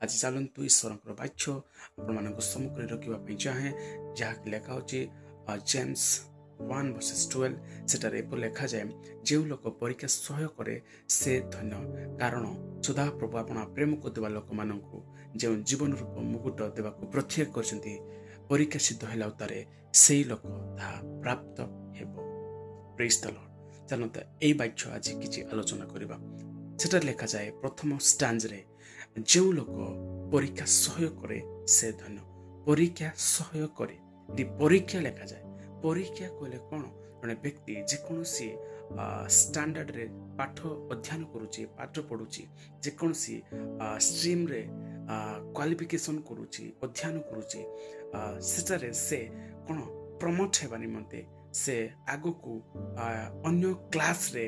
ଆଜି ଚାଲନ୍ତୁ, ଈଶ୍ୱରଙ୍କର ବାକ୍ୟ ଆପଣମାନଙ୍କ ସମ୍ମୁଖରେ ରଖିବା ପାଇଁ ଚାହେଁ, ଯାହାକି ଲେଖା ହେଉଛି ଜେମ୍ସ 1:12। ସେଠାରେ ଏପରି ଲେଖାଯାଏ, ଯେଉଁ ଲୋକ ପରୀକ୍ଷା ସହ୍ୟ କରେ ସେ ଧନ୍ୟ, କାରଣ ସଦାପ୍ରଭୁ ଆପଣା ପ୍ରେମ କରୁଥିବା ଲୋକମାନଙ୍କୁ ଯେଉଁ ଜୀବନ ରୂପ ମୁକୁଟ ଦେବାକୁ ପ୍ରତିଜ୍ଞା କରିଛନ୍ତି, ପରୀକ୍ଷା ସିଦ୍ଧ ହେଲା ଉତ୍ତାରେ ସେଇ ଲୋକ ତାହା ପ୍ରାପ୍ତ ହେବ। Praise the Lord. ଚାଲନ୍ତୁ, ଏଇ ବାକ୍ୟ ଆଜି କିଛି ଆଲୋଚନା କରିବା। ସେଠାରେ ଲେଖାଯାଏ ପ୍ରଥମ ଷ୍ଟାଞ୍ଜରେ, ଯେଉଁ ଲୋକ ପରୀକ୍ଷା ସହ୍ୟ କରେ ସେ ଧନ୍ୟ। ପରୀକ୍ଷା ସହ୍ୟ କରେ, ଏଠି ପରୀକ୍ଷା ଲେଖାଯାଏ। ପରୀକ୍ଷା କହିଲେ କ'ଣ? ଜଣେ ବ୍ୟକ୍ତି ଯେକୌଣସି ଷ୍ଟାଣ୍ଡାର୍ଡ଼ରେ ପାଠ ଅଧ୍ୟୟନ କରୁଛି, ପାଠ ପଢ଼ୁଛି, ଯେକୌଣସି ଷ୍ଟ୍ରିମ୍ରେ କ୍ୱାଲିଫିକେସନ୍ କରୁଛି, ଅଧ୍ୟୟନ କରୁଛି, ସେଠାରେ ସେ କ'ଣ ପ୍ରମୋଟ୍ ହେବା ନିମନ୍ତେ, ସେ ଆଗକୁ ଅନ୍ୟ କ୍ଲାସ୍ରେ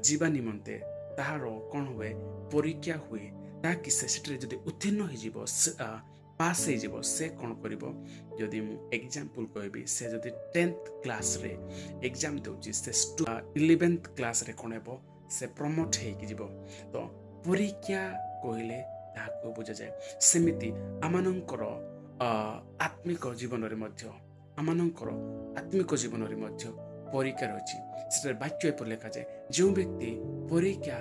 ଯିବା ନିମନ୍ତେ ତାହାର କ'ଣ ହୁଏ? ପରୀକ୍ଷା ହୁଏ। ତାହାକି ସେ ସେଠାରେ ଯଦି ଉତ୍ତୀର୍ଣ୍ଣ ହେଇଯିବ, ପାସ୍ ହେଇଯିବ, ସେ କ'ଣ କରିବ? ଯଦି ମୁଁ ଏକ୍ଜାମ୍ପଲ୍ କହିବି, ସେ ଯଦି 10th କ୍ଲାସ୍ରେ ଏକ୍ଜାମ୍ ଦେଉଛି, ସେ 11th କ୍ଲାସ୍ରେ କ'ଣ ହେବ? ସେ ପ୍ରମୋଟ୍ ହେଇକି ଯିବ। ତ ପରୀକ୍ଷା କହିଲେ ତାହାକୁ ବୁଝାଯାଏ। ସେମିତି ଆମମାନଙ୍କର ଆତ୍ମିକ ଜୀବନରେ ମଧ୍ୟ, ଆମମାନଙ୍କର ଆତ୍ମିକ ଜୀବନରେ ମଧ୍ୟ ପରୀକ୍ଷା ରହିଛି। ସେଠାରେ ବାକ୍ୟ ଏପରି ଲେଖାଯାଏ, ଯେଉଁ ବ୍ୟକ୍ତି ପରୀକ୍ଷା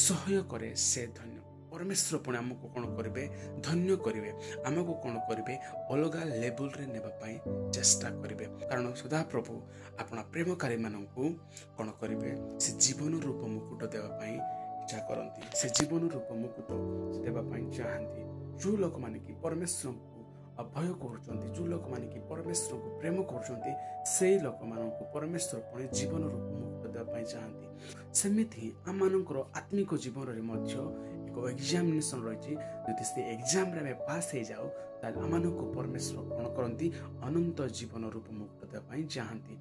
ସହ୍ୟ କରେ ସେ ଧନ୍ୟ। ପରମେଶ୍ୱର ପୁଣି ଆମକୁ କ'ଣ କରିବେ? ଧନ୍ୟ କରିବେ। ଆମକୁ କ'ଣ କରିବେ? ଅଲଗା ଲେବୁଲରେ ନେବା ପାଇଁ ଚେଷ୍ଟା କରିବେ। କାରଣ ସଦାପ୍ରଭୁ ଆପଣା ପ୍ରେମକାରୀମାନଙ୍କୁ କ'ଣ କରିବେ? ସେ ଜୀବନ ରୂପ ମୁକୁଟ ଦେବା ପାଇଁ ଇଚ୍ଛା କରନ୍ତି। ସେ ଜୀବନ ରୂପ ମୁକୁଟ ସେ ଦେବା ପାଇଁ ଚାହାନ୍ତି। ଯେଉଁ ଲୋକମାନେ କି ପରମେଶ୍ୱରଙ୍କୁ ଭୟ କରୁଛନ୍ତି, ଯେଉଁ ଲୋକମାନେ କି ପରମେଶ୍ୱରଙ୍କୁ ପ୍ରେମ କରୁଛନ୍ତି, ସେଇ ଲୋକମାନଙ୍କୁ ପରମେଶ୍ୱର ପୁଣି ଜୀବନ ରୂପ ମୁକୁଟ ଦେବା ପାଇଁ ଚାହାନ୍ତି। ସେମିତି ଆମମାନଙ୍କର ଆତ୍ମିକ ଜୀବନରେ ମଧ୍ୟ ଏକ ଏକ୍ଜାମିନେସନ୍ ରହିଛି। ଯଦି ସେ ଏକ୍ଜାମରେ ଆମେ ପାସ୍ ହେଇଯାଉ, ତାହେଲେ ଆମମାନଙ୍କୁ ପରମେଶ୍ୱର କ'ଣ କରନ୍ତି? ଅନନ୍ତ ଜୀବନ ରୂପ ମୁକୁଟ ଦେବା ପାଇଁ ଚାହାନ୍ତି।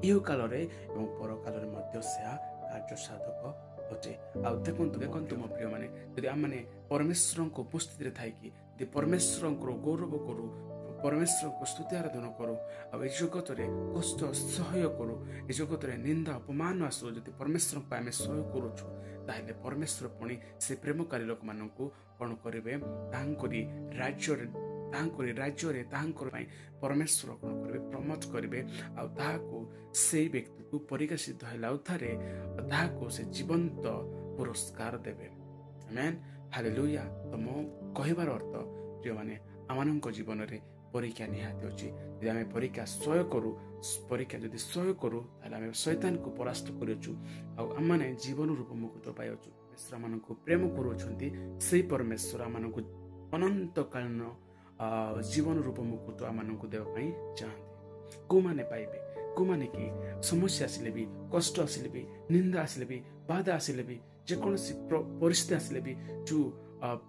ଇହ କାଳରେ ଏବଂ ପରକାଳରେ ମଧ୍ୟ ସେହା କାର୍ଯ୍ୟ ସାଧକ ଅଟେ। ଆଉ ଦେଖନ୍ତୁ, ଦେଖନ୍ତୁ ମୋ ପ୍ରିୟମାନେ, ଯଦି ଆମମାନେ ପରମେଶ୍ୱରଙ୍କ ଉପସ୍ଥିତିରେ ଥାଇକି ଯଦି ପରମେଶ୍ୱରଙ୍କର ଗୌରବ କରୁ, ପରମେଶ୍ୱରଙ୍କୁ ସ୍ତୁତି ଆରାଧନା କରୁ, ଆଉ ଏ ଜଗତରେ କଷ୍ଟ ସହ୍ୟ କରୁ, ଏ ଜଗତରେ ନିନ୍ଦା ଅପମାନ ଆସୁ, ଯଦି ପରମେଶ୍ୱରଙ୍କ ଆମେ ସହ୍ୟ କରୁଛୁ, ତାହେଲେ ପରମେଶ୍ୱର ପୁଣି ସେ ପ୍ରେମକାରୀ ଲୋକମାନଙ୍କୁ କ'ଣ କରିବେ? ତାଙ୍କରି ରାଜ୍ୟରେ ତାହାଙ୍କର ପାଇଁ ପରମେଶ୍ୱର କ'ଣ କରିବେ? ପ୍ରମୋଟ କରିବେ। ଆଉ ତାହାକୁ ସେଇ ବ୍ୟକ୍ତିକୁ ପରୀକ୍ଷା ସିଦ୍ଧ ହେଲା ଉତ୍ତାରେ ତାହାକୁ ସେ ଜୀବନ୍ତ ପୁରସ୍କାର ଦେବେ। ଆମେନ୍, ହାଲେଲୁୟା। ତ ମୋ କହିବାର ଅର୍ଥ ପ୍ରିୟମାନେ, ଆମମାନଙ୍କ ଜୀବନରେ ପରୀକ୍ଷା ନିହାତି ଅଛି। ଯଦି ଆମେ ପରୀକ୍ଷା ସହ୍ୟ କରୁ, ପରୀକ୍ଷା ଯଦି ସହ୍ୟ କରୁ, ତାହେଲେ ଆମେ ଶୈତାନକୁ ପରାସ୍ତ କରିଅଛୁ ଆଉ ଆମମାନେ ଜୀବନ ରୂପ ମୁକୁଟ ପାଇଅଛୁ। ପରମେଶ୍ୱର ଆମମାନଙ୍କୁ ପ୍ରେମ କରୁଅଛନ୍ତି। ସେଇ ପରମେଶ୍ୱର ଆମମାନଙ୍କୁ ଅନନ୍ତକାଳୀନ ଜୀବନ ରୂପ ମୁକୁଟ ଆମମାନଙ୍କୁ ଦେବା ପାଇଁ ଚାହାନ୍ତି। କେଉଁମାନେ ପାଇବେ? କେଉଁମାନେ କି ସମସ୍ୟା ଆସିଲେ ବି, କଷ୍ଟ ଆସିଲେ ବି, ନିନ୍ଦା ଆସିଲେ ବି, ବାଧା ଆସିଲେ ବି, ଯେକୌଣସି ପରିସ୍ଥିତି ଆସିଲେ ବି, ଯେଉଁ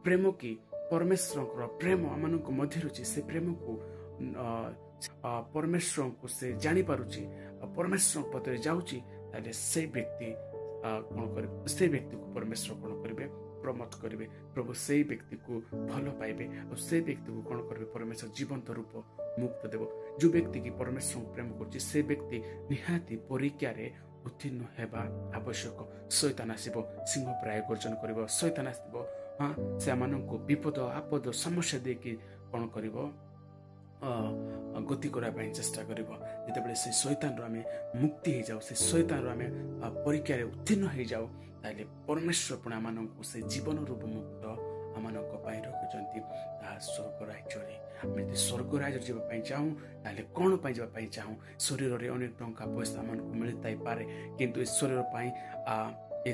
ପ୍ରେମ କି ପରମେଶ୍ୱରଙ୍କର ପ୍ରେମ ଆମମାନଙ୍କ ମଧ୍ୟରେ ଅଛି, ସେ ପ୍ରେମକୁ ପରମେଶ୍ୱରଙ୍କୁ ସେ ଜାଣିପାରୁଛି, ପରମେଶ୍ୱରଙ୍କ ପଥରେ ଯାଉଛି, ତାହେଲେ ସେଇ ବ୍ୟକ୍ତି କ'ଣ କରିବେ? ସେଇ ବ୍ୟକ୍ତିକୁ ପରମେଶ୍ୱର କ'ଣ କରିବେ? ପ୍ରମୋଟ କରିବେ। ପ୍ରଭୁ ସେଇ ବ୍ୟକ୍ତିକୁ ଭଲ ପାଇବେ ଆଉ ସେଇ ବ୍ୟକ୍ତିକୁ କ'ଣ କରିବେ? ପରମେଶ୍ୱର ଜୀବନ୍ତ ରୂପ ମୁକୁଟ ଦେବ। ଯେଉଁ ବ୍ୟକ୍ତି କି ପରମେଶ୍ୱରଙ୍କୁ ପ୍ରେମ କରୁଛି, ସେ ବ୍ୟକ୍ତି ନିହାତି ପରୀକ୍ଷାରେ ଉତ୍ତୀର୍ଣ୍ଣ ହେବା ଆବଶ୍ୟକ। ଶୈତାନ ଆସିବ, ସିଂହ ପ୍ରାୟ ଗର୍ଜନ କରିବ। ଶୈତାନ ଆସିବ, ହଁ, ସେମାନଙ୍କୁ ବିପଦ ଆପଦ ସମସ୍ୟା ଦେଇକି କ'ଣ କରିବ? ଗତି କରିବା ପାଇଁ ଚେଷ୍ଟା କରିବ। ଯେତେବେଳେ ସେ ଶୈତାନରୁ ଆମେ ମୁକ୍ତି ହେଇଯାଉ, ସେ ଶୈତାନରୁ ଆମେ ପରୀକ୍ଷାରେ ଉତ୍ତୀର୍ଣ୍ଣ ହେଇଯାଉ, ତାହେଲେ ପରମେଶ୍ୱର ପୁଣି ଆମମାନଙ୍କୁ ସେ ଜୀବନ ରୂପ ମୁକୁଟ ଆମମାନଙ୍କ ପାଇଁ ରଖିଛନ୍ତି, ତାହା ସ୍ୱର୍ଗ ରାଜ୍ୟରେ। ଆମେ ଯଦି ସ୍ୱର୍ଗ ରାଜ୍ୟରେ ଯିବା ପାଇଁ ଚାହୁଁ, ତାହେଲେ କ'ଣ ପାଇଁ ଯିବା ପାଇଁ ଚାହୁଁ? ଶରୀରରେ ଅନେକ ଟଙ୍କା ପଇସା ଆମମାନଙ୍କୁ ମିଳିଥାଇପାରେ, କିନ୍ତୁ ଏ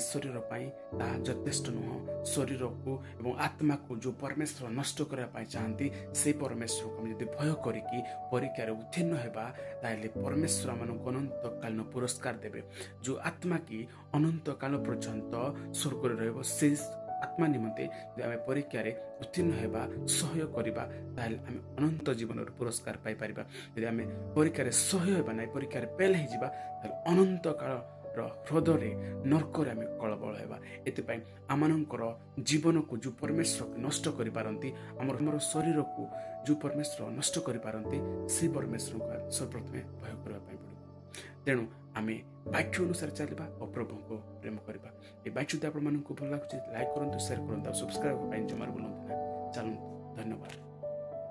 ଶରୀର ପାଇଁ ତାହା ଯଥେଷ୍ଟ ନୁହଁ। ଶରୀରକୁ ଏବଂ ଆତ୍ମାକୁ ଯେଉଁ ପରମେଶ୍ୱର ନଷ୍ଟ କରିବା ପାଇଁ ଚାହାନ୍ତି, ସେଇ ପରମେଶ୍ୱରକୁ ଆମେ ଯଦି ଭୟ କରିକି ପରୀକ୍ଷାରେ ଉତ୍ତୀର୍ଣ୍ଣ ହେବା, ତାହେଲେ ପରମେଶ୍ୱର ଆମମାନଙ୍କୁ ଅନନ୍ତକାଳୀନ ପୁରସ୍କାର ଦେବେ। ଯେଉଁ ଆତ୍ମା କି ଅନନ୍ତକାଳ ପର୍ଯ୍ୟନ୍ତ ସ୍ୱର୍ଗରେ ରହିବ, ସେଇ ଆତ୍ମା ନିମନ୍ତେ ଯଦି ଆମେ ପରୀକ୍ଷାରେ ଉତ୍ତୀର୍ଣ୍ଣ ହେବା, ସହ୍ୟ କରିବା, ତାହେଲେ ଆମେ ଅନନ୍ତ ଜୀବନର ପୁରସ୍କାର ପାଇପାରିବା। ଯଦି ଆମେ ପରୀକ୍ଷାରେ ସହ୍ୟ ହେବା ନାହିଁ, ପରୀକ୍ଷାରେ ଫେଲ୍ ହେଇଯିବା, ତାହେଲେ ଅନନ୍ତ କାଳର ହ୍ରଦରେ, ନର୍କରେ ଆମେ କଳବଳ ହେବା। ଏଥିପାଇଁ ଆମମାନଙ୍କର ଜୀବନକୁ ଯେଉଁ ପରମେଶ୍ୱର ନଷ୍ଟ କରିପାରନ୍ତି, ଆମର ଶରୀରକୁ ଯେଉଁ ପରମେଶ୍ୱର ନଷ୍ଟ କରିପାରନ୍ତି, ସେ ପରମେଶ୍ୱରଙ୍କୁ ସର୍ବପ୍ରଥମେ ଭୟ କରିବା ପାଇଁ ପଡ଼ିବ। ତେଣୁ ଆମେ ବାକ୍ୟ ଅନୁସାରେ ଚାଲିବା ଓ ପ୍ରଭୁଙ୍କୁ ପ୍ରେମ କରିବା। ଏ ବାକ୍ୟ ଯଦି ଆପଣମାନଙ୍କୁ ଭଲ ଲାଗୁଛି, ଲାଇକ୍ କରନ୍ତୁ, ସେୟାର କରନ୍ତୁ ଆଉ ସବସ୍କ୍ରାଇବ୍ ପାଇଁ ଜମାରୁ ଭୁଲନ୍ତୁ ନା। ଚାଲନ୍ତୁ। ଧନ୍ୟବାଦ।